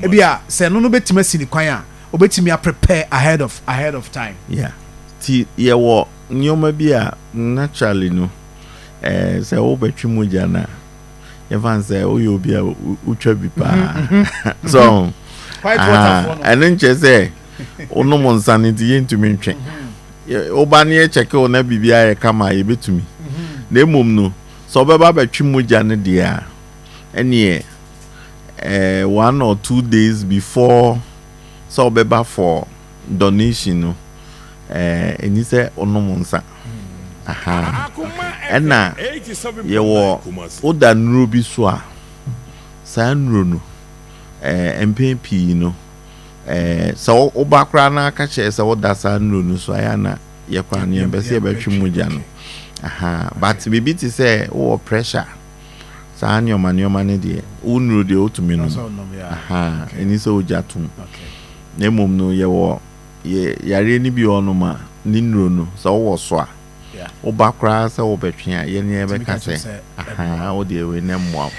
Ebi a sɛ no bɛtumi asi ne kwan a, obɛtumi a prepare ahead of time. Yeah, ti yɛwɔ nneɛma bi a naturally no, sɛ wobɛtwe mogya no a, yɛfa n sɛ woyɛ obi a wotwa bi paa so white water foɔ no. Ɛno nkyerɛ sɛ wonom nsa no nti yɛntumi ntwe. Woba ne yɛkyɛke wo na biribiara yɛ kama a, yɛbɛtumi. Na mmom no, sɛ wobɛba bɛtwe mogya no deɛ a, ɛneɛ 1 or 2 days before sɛ wobɛba for donation no, ɛni sɛ wonom nsa. Aha. Ɛna yɛwɔ woda nnuro bi so a, saa nnuro no, mpɛn pii no, sɛ woba koraa na aka kyerɛ sɛ woda saa nnuro no so, ayɛ na yɛkora no, yɛmpɛ sɛ yɛbɛtwe mogya no. Aha. But biribi te sɛ wowɔ pressure, saa nneɛma nneɛma no deɛ, wo nnuro deɛ, wotumi nom. Sɛ ɔnom, yeah. Aha, ɛni sɛ wogya tom. Na mmom no, yɛwɔ yɛ yareɛ no bi wɔ hɔnom a, ne nnuro no, sɛ wowɔ so a, woba koraa sɛ wobɛtwe a, yɛne yɛbɛka Tumi ka kyerɛ sɛ sɛ aha, wo deɛ, wei ne mmoa wo.